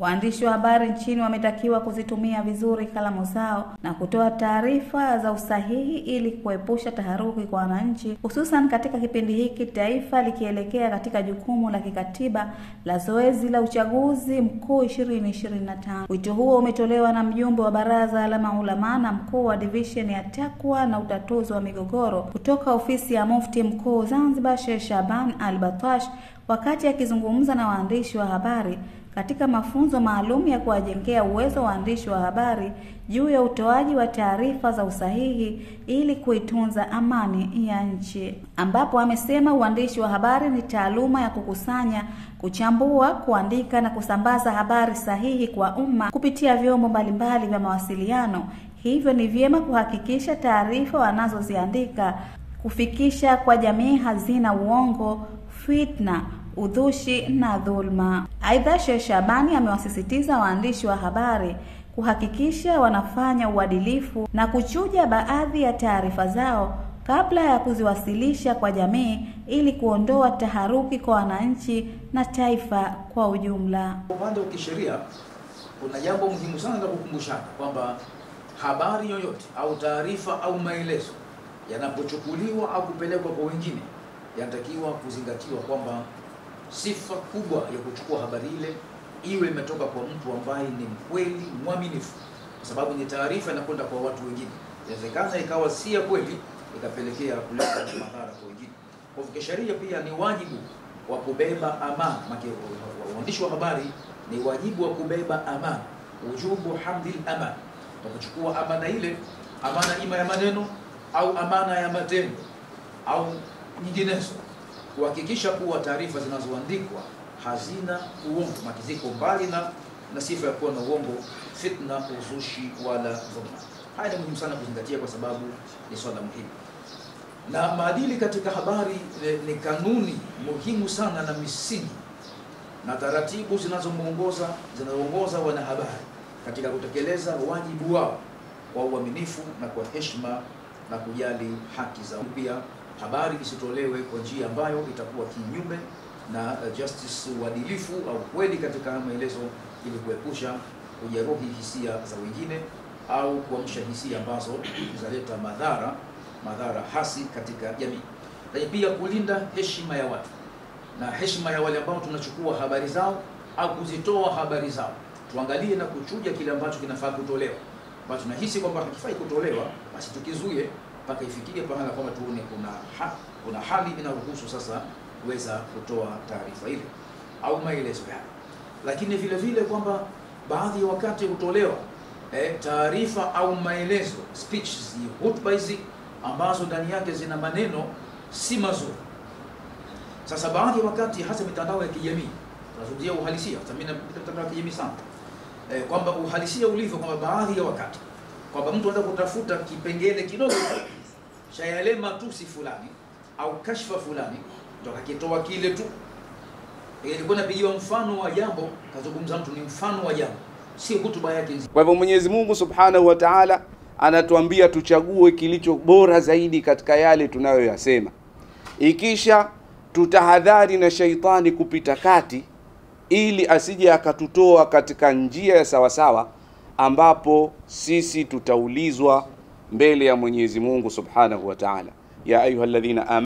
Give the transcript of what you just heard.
Waandishi wa habari nchini wametakiwa kuzitumia vizuri kalamu zao na kutoa taarifa za usahihi ili kuepusha taharuki kwa wananchi, hususan katika kipindi hiki taifa likielekea katika jukumu la kikatiba la zoezi la uchaguzi mkuu 2025. Wito huo umetolewa na mjumbe wa Baraza la Maulama na mkuu wa division ya Takwa na utatuzi wa migogoro kutoka ofisi ya Mufti Mkuu Zanzibar, Sheikh Shaban Al-Batash, wakati akizungumza na waandishi wa habari katika mafunzo maalum ya kuwajengea uwezo waandishi wa habari juu ya utoaji wa taarifa za usahihi ili kuitunza amani ya nchi, ambapo amesema uandishi wa habari ni taaluma ya kukusanya, kuchambua, kuandika na kusambaza habari sahihi kwa umma kupitia vyombo mbalimbali vya mawasiliano. Hivyo ni vyema kuhakikisha taarifa wanazoziandika kufikisha kwa jamii hazina uongo, fitna, udhushi na dhulma. Aidha, Sheikh Shabani amewasisitiza waandishi wa habari kuhakikisha wanafanya uadilifu na kuchuja baadhi ya taarifa zao kabla ya kuziwasilisha kwa jamii ili kuondoa taharuki kwa wananchi na taifa kwa ujumla. Upande wa kisheria kuna jambo muhimu sana la kukumbushana kwamba habari yoyote au taarifa au maelezo yanapochukuliwa au kupelekwa kwa wengine yanatakiwa kuzingatiwa kwamba sifa kubwa ya kuchukua habari ile iwe imetoka kwa mtu ambaye ni mkweli, mwaminifu, kwa sababu ni taarifa inakwenda kwa watu wengine. Inawezekana ikawa si ya kweli ikapelekea kuleta madhara kwa wengine. Kwa hivyo kisheria pia ni wajibu wa kubeba amana. Maana waandishi wa habari ni wajibu wa kubeba amana, ujubu hamdil amana, kwa kuchukua amana ile, amana ima ya maneno au amana ya matendo au nyinginezo, kuhakikisha kuwa taarifa zinazoandikwa hazina uongo, makiziko mbali na sifa ya kuwa na uongo, fitna, uzushi wala dhulma. Haya ni muhimu sana kuzingatia kwa sababu ni swala muhimu. Na maadili katika habari ni kanuni muhimu sana na misingi na taratibu zinazoongoza wanahabari katika kutekeleza wajibu wao kwa uaminifu na kwa heshima na kujali haki zao. Pia habari isitolewe kwa njia ambayo itakuwa kinyume na justice, uadilifu au kweli katika maelezo, ili kuepusha kujeruhi hisia za wengine au kuamsha hisia ambazo zaleta madhara hasi katika jamii. Lakini pia kulinda heshima ya watu na heshima ya wale ambao tunachukua habari zao au kuzitoa habari zao. Tuangalie na kuchuja kile ambacho kinafaa kutolewa. Ambacho tunahisi kwamba hakifai kutolewa, basi tukizuie mpaka ifikie pahala kwamba tuone kuna hali inaruhusu sasa kuweza kutoa taarifa ile au maelezo yale. Lakini vile vile kwamba baadhi ya wakati hutolewa taarifa au maelezo, speeches, hotuba hizi ambazo ndani yake zina maneno si mazuri. Sasa baadhi ya wakati hasa mitandao ya kijamii, tunazungumzia uhalisia, hata mimi napita mitandao ya kijamii sana, kwamba uhalisia ulivyo, kwamba baadhi ya wakati kwamba mtu anataka kutafuta kipengele kidogo cha yale matusi fulani au kashfa fulani, ndio akitoa kile tu. Ilikuwa inapigiwa mfano wa jambo, kazungumza mtu ni mfano wa jambo, si hotuba yake nzima. Kwa hivyo Mwenyezi Mungu Subhanahu wa Ta'ala anatuambia tuchague kilicho bora zaidi katika yale tunayoyasema. Ikisha tutahadhari na shaitani kupita kati ili asije akatutoa katika njia ya sawasawa, ambapo sisi tutaulizwa mbele ya Mwenyezi Mungu Subhanahu wa Ta'ala. Ya ayyuhalladhina amanu.